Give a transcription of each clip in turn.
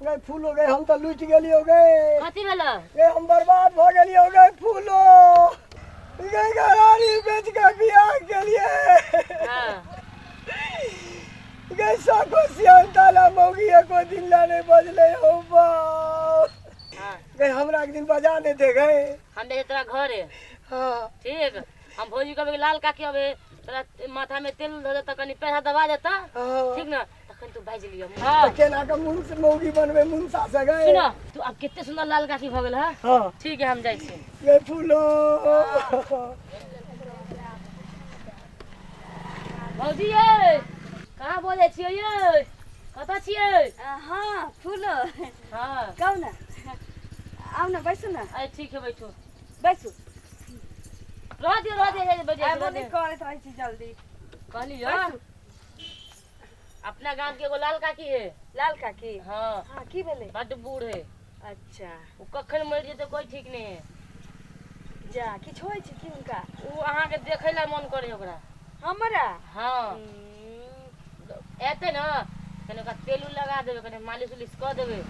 गई फूलो गई हम तऽ लुटि गेलियो गई कथी भेलो गई हम बर्बाद भऽ गेलियो गई फूलो गई घरारी बेच के बियाह केलिए हाँ गई सको सियान ताला मौगी एको दिन ला नहीं बजले हो बाप हाँ गई हमरा एक दिन बजा नहीं दे गए हम जाइ तोरा घरे हाँ ठीक हम भौजी कहबै कि लाल काकी अबे तोरा माथा में तेल धऽ देता कनि पैसा दबा देता हाँ ठीक ना तखन तू बाजि लिअ हाँ तऽ केना कऽ मुन से मौगी बनबै मुनसा से गए सुनो तू आब कते सुंदर लाल काकी भऽ गेल हँ हाँ ठीक है हम जाइ छी गई फूलो भौजी यै कहाँ बोलै छियै यै कतऽ छियै हाँ फूलो हाँ कहू ने आउ ने बैसू ने अरे ठीक है बैठू बैसू रह दियौ रह दियौ बैठ आबो जाउ नहि करैत रहै छी जल्दी कहलियै अपना गाम के एगो लाल काकी है लाल काकी हाँ हाँ की भेलै बड्ड बूढ़ है अच्छा ओ कखन मरि जेतै कोई ठीक नहीं है जा किछु होइ छै की हुनका ओ अहाँके देखै लए मन करे ओकरा हमरा हाँ हम्म, एतै ने कनि ओकरा तेल उल लगा देबै कनि मालिश उलिश कऽ देबै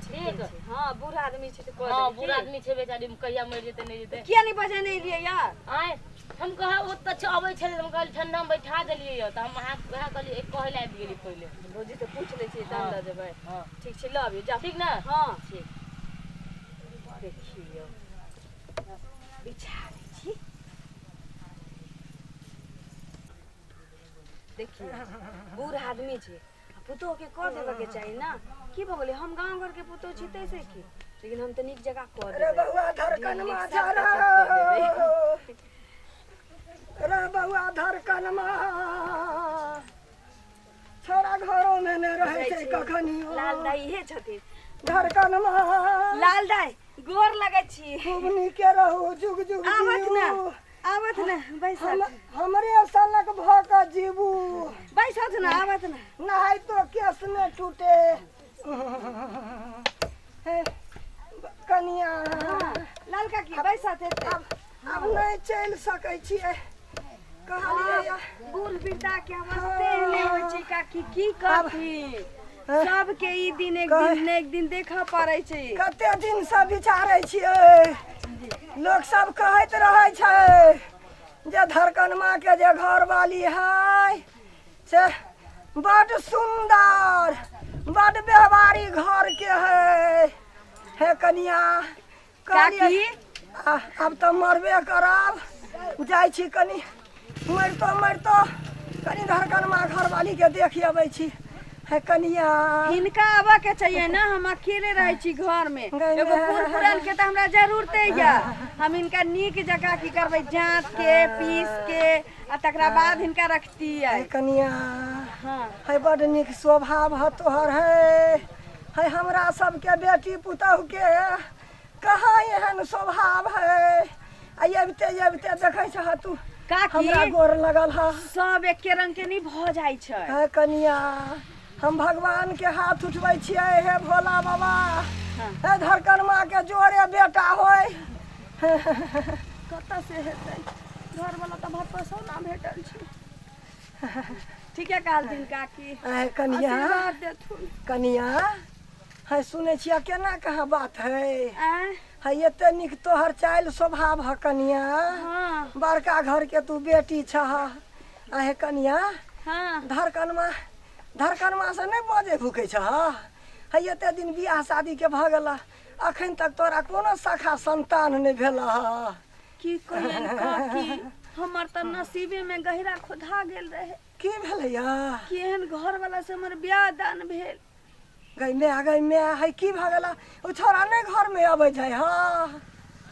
ठीके ठीक छै। हाँ बूढ़ आदमी छै तऽ कऽ हाँ देबै बूढ़ की? आदमी छै बेचारी कहिया मरि जेतै नहि जेतै किया नहि बजेने एलियै यार आँय हम कहब ओतऽ छै अबै छलै तऽ हम कहलियै ठण्डामे बैठा देलियै यऽ तऽ हम अहाँके वएह कहलियै कहै लए आबि गेली पहिले भौजी से पूछ लै छियै तहन हाँ। लऽ जेबै हाँ ठीक छै लऽ अबियौ जाउ ठीक ने हाँ ठीक देखियौ बिछा दै छी देखियौ बूढ़ आदमी छै आ पुतोहके कऽ देबऽके चाही ने की भऽ गेलै हम गाँव घरके पुतोह छी ताहिसँ की लेकिन हम तऽ नीक जकाँ कऽ अरे देबै बउआ धड़कनमा नीक सबटा चीज कऽ देबै अरे बउआ धड़कनमा छोड़ा घरो में नहि रहै छै कखनियो लाल दाई इहे छथिन धड़कनमा लाल दाई गोर लगै छी खूब नीके रहू जुग जुग आबथ ने जीबू आबथ ने हम बैसथ हमरे सनक भऽ कऽ जीबू बैसथ ने आबथ ने नहाइतो केस नहि टूटे हे कनिया हाँ, लाल काकी बैसथ एतै आब आब नहि चलि सकै छियै कहलियै या बूढ़ वृद्धा के अवस्थे एहने होइ छै काकी की करथिन सबके ई दिन एक दिन ने एक दिन देखऽ पड़ै छै कते दिनसँ विचारै छियै लोक सब कहैत रहै छै जे धड़कनमा के जे घरवाली है से बड सुन्दर बड व्यवहारी घरके है हे कनिया काकी आब तऽ मरबे करब जाइ छी कनि मरितो मरितो कनि धड़कनमा घरवालीके देखि अबै छी हे कनिया हिनका आबऽ के चाहिए ना हम अकेले रहै छी घर में एगो बूढ़ पुरान के तऽ हमरा जरूरते या हम हिनका नीक जकाँ की करबै जाँत के पीस के आ तकरा बाद हिनका रखतियै हे कनिया हाँ है बड नीक स्वभाव ह तोहर है है हमरा सबके बेटी पुतहुके कहाँ एहन स्वभाव है आ अबिते अबिते देखै छह तू काकी हमरा गोर लगल ह सब एके रंग के नहीं भऽ जाइ छै हे कनिया हम भगवान के हाथ उठबै छियै हे भोला बाबा हाँ। हे धड़कनमा के जोरे बेटा होय कतऽ से हेतै घरवला तऽ भटपसौना भेटल छै ठीके कहलथिन काकी ऐ कनिया आशीर्वाद देथुन कनिया है सुनै छियै केना कहाँ बात है आँय है एते नीक तोहर चालि स्वभाव ह कनिया हाँ बड़का घर के तू बेटी छह आहे कनिया हाँ धड़कनमा धड़कनमा से नहि बजै भुकै छह है एते दिन बियाह शादी के भऽ गेल अखन तक तोरा कोनो सखा संतान नहि भेल ह की कहियन काकी हमर तऽ नसीबे में गहिरा खोधा गेल रहे की भेलैया कि एहन घर वाला से हमर बियाह दान भेल गई माय गई माय है की भऽ गेला ओ छोरा नहि घर में अबै जाइ हँ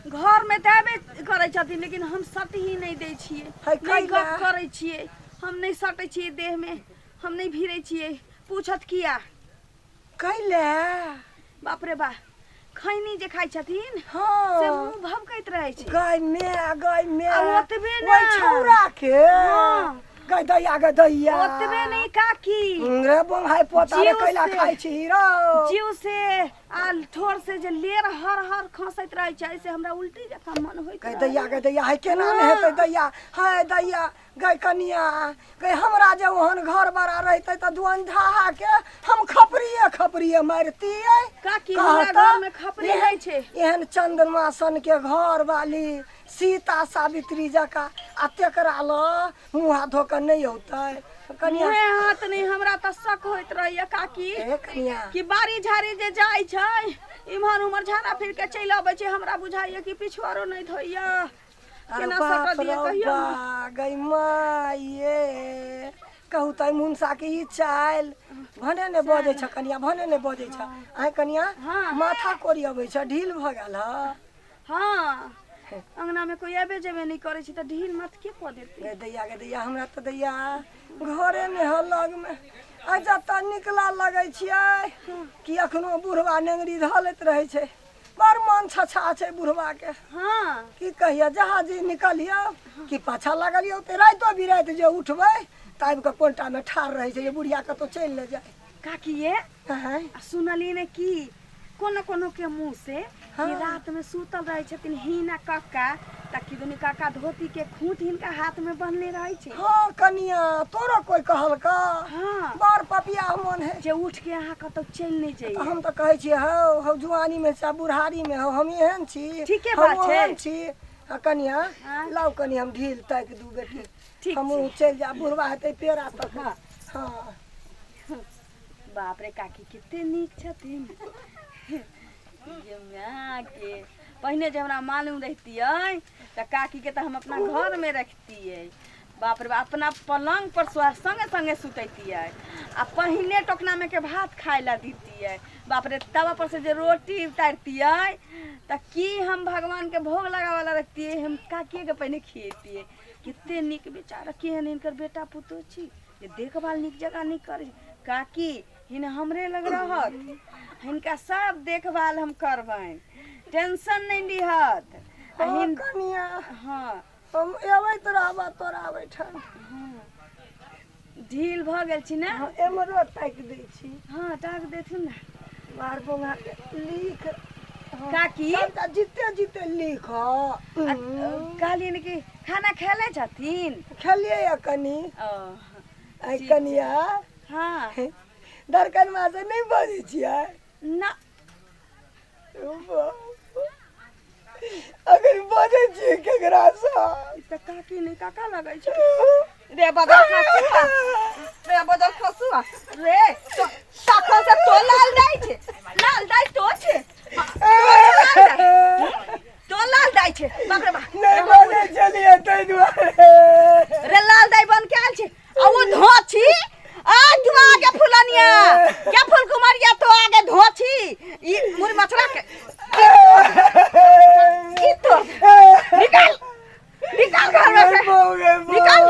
घर में तऽ आबे करै छथिन लेकिन हम सटही नहि दै छियै है नहि कैला? गप करै छियै हम नहि सटै छियै देह में हम नहि भिड़ै छियै पूछत किया कैले बाप रे बा खैनी जे खाइ छथिन से हँ मुँह भभकैत रहै छै गई माय गई माय आ ओतबे ना। ओहि छौरा के हँ गै दैया गै दैया ओतबे नहीं काकी रे बोंघाई पोता रे जीव कैला से। खाइ छी रौ जीव से आ ठोर से जे लेर हर हर खसैत रहै छै से हमरा उल्टी जकाँ मन होइत गै रहै। दैया गै दैया है केना ने हेतै दैया है दैया गै कनिया गै हमरा जे ओहन घर बड़ा रहितै तऽ दुअन ढाहा के हम खपरिए खपरिए मारितियै काकी कह हमरा तऽ, घर में खपरी एहन- होइ छै एहन चंद्रमा सन के घर वाली सीता सावित्री जकाँ आ तेकरा लऽ मुँह हाथ धो कऽ नहि औतै कनिया मुँहे हाथ नहि हमरा तऽ शक होइत रहैया काकी ए कनिया कि बाड़ी झाड़ी जे जाइ छै इम्हर उम्हर झाड़ा फिर के चलि अबै छै हमरा बुझाइया कि पिछुआरो नहि धोइया अरे केना बाप सकऽ दिअ रौ कहियौ ने। बा गई माये कहू तऽ मुनसा के ई चालि भने ने बजै छ कनिया भने ने बजै छ आँय कनिया हाँ। माथा कोरी अबै छ ढील भऽ गेल ह हाँ अंगना में कोई आबे जेबे नहीं करे छै तऽ ढील मत के कऽ देतै गे दैया गे दैया हमरा तऽ दैया घरे मे ह लग मे आ जतऽ निकला लगै छियै कि अखनो बुढ़वा नेंगरी धऽ लैत रहै छै बड़ मन छछा छै बुढ़वा के हाँ की कहिया जहाँ जे निकलियौ कि पाछा लागलियौ तऽ रातिो बिराति जे उठबै तऽ आबि कऽ कोनटा मे ठाढ़ रहै छै जे बुढ़िया कतौ चलि ने जाय काकी ये आँय आ सुनली ने की कोनो कोनो के मुंह से कि रात में सुतल रहे छथिन हिना कक्का त किदुनी काका धोती के खूंट हिनका हाथ में बन्हले रहे छै हाँ कनिया तोरो कोई कहलका हाँ बड़ पपिया मन है जे उठ के अहाँ कतौ चलि नहीं तऽ जाइए हम तऽ कहै छियै हौ हौ जुआनी में चाहे बुढ़ारी में हौ हम एहन छी ठीके हम बात छै। ओहन छी आ कनिया हाँ। लाउ कनि हम ढील ताकि दू बेटी ठीक हमहूँ चलि जायब बुढ़वा हेतै पेड़ा तक हाँ बाप रे काकी कते नीक छथिन ये मायके पहिने जे हमरा मालूम रहितियै तऽ काकीके तऽ हम अपना घरमे रखतियै बाप रे बाप अपना पलङ्ग पर संगे संगे सुतैतियै आ पहिने टोकनामे के भात खाय लए दितियै बाप रे तवा पर से जे रोटी उतारतियै तऽ की हम भगवानके भोग लगाबऽ लए रखतियै हम काकिएके पहिने खियैतियै कते नीक बेचारा केहन हिनकर बेटा पुतोह छी जे देखभाल नीक जकाँ नहि करै काकी हिन हमरे लग रहत हिनका सब देखभाल हम करबनि टेंशन नहि लिहत आ हँ, हिन कनिया हँ हम अबैत रहबऽ तोरा ओहिठाम ढील भऽ गेल छी ने हँ, एम्हरो ताकि दै छी हँ टाक देथुन ने बार बोंगा के लिख हँ, काकी सबटा जिते जिते लिख आ, कहलियनि कि खाना खेले छथिन खेलियै या कनि ओ आइ ठीक कनिया हँ धड़कन माँ से नहि बजै छियै ना अगर बजै छियै केकरासँ ई तऽ काकी नहि काका लगै छै रे बदल खसुआ रे बदल खसुआ रे तखन से तो लाल दाइ छै लाल दाइ तो छै तो लाल दाइ छै बाप रे बाप नहि बजै छलियै ताहि दुआरे रे लाल दाइ बन के आयल छै आ ओ धोछी आ तू आगे फुलनिया के फूल कुमारिया तो आगे धोछी ई मुर मछरा के ई तो निकाल निकाल घर में से निकाल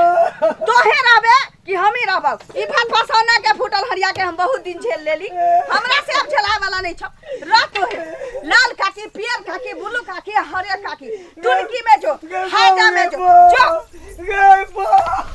तोहे रहबे कि हम ही रहब ई भात फसौना के फूटल हरिया के हम बहुत दिन झेल लेली हमरा से अब झेलाए वाला नहीं छौ रह तोहे लाल काकी पियर काकी ब्लू काकी हरियर काकी तुर्की में जो हाइदा में जो जो गए बा